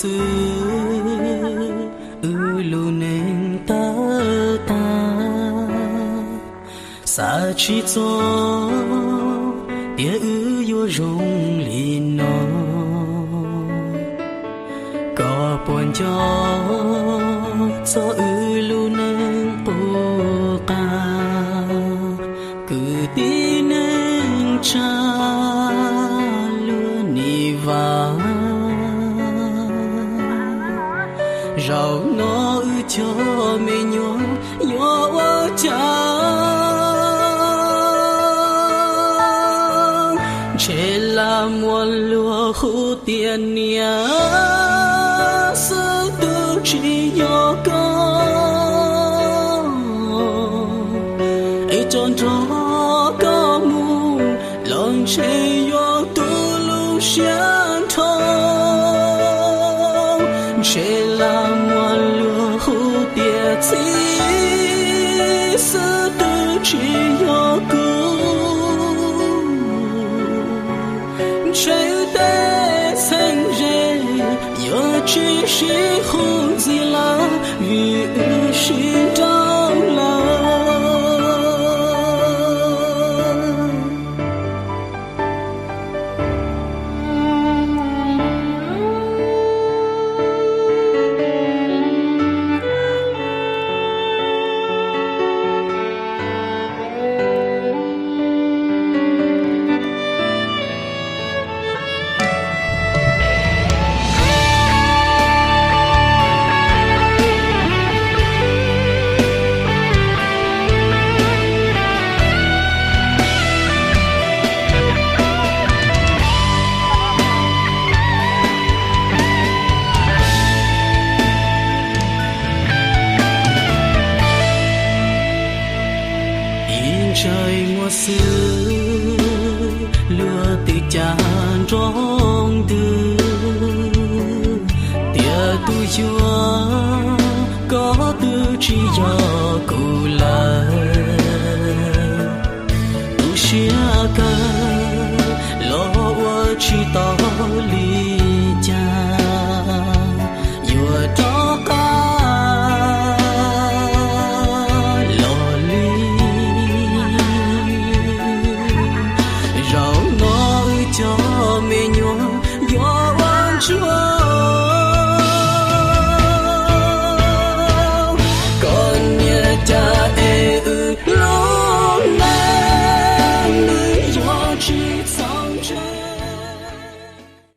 xwb, wb lub neej tawg tag. Xav tsis txog tias wb yuav zoo li no. Koj puas nco txog wb lub neej puas qab, kwv tij neej tsa luag nim vam? Zaum no wb cov me nyuam yuav ua cas? Ntshe lam muaj luag hu tias niam xwb twb tsis yog koj. Es cov nrog koj mus los ntshe yuav tu lub siab nrho. Ntshe lam muaj luag hu tias txiv xwb twb tsis yog kuv. Ntshe wb tej txheeb ze yuav tsis sib hu ntxiv lawm, vim wb sib nrauj lawm. Ib ntsais muag xwb, luag twb cav nroo ntws, tias tus yuav koj twb tsis yog kuv lawm. Tu siab kawg los ua tsis tau li cas, yuav rov qab los li. Zaum no wb cov me nyuam yuav ua ntsuag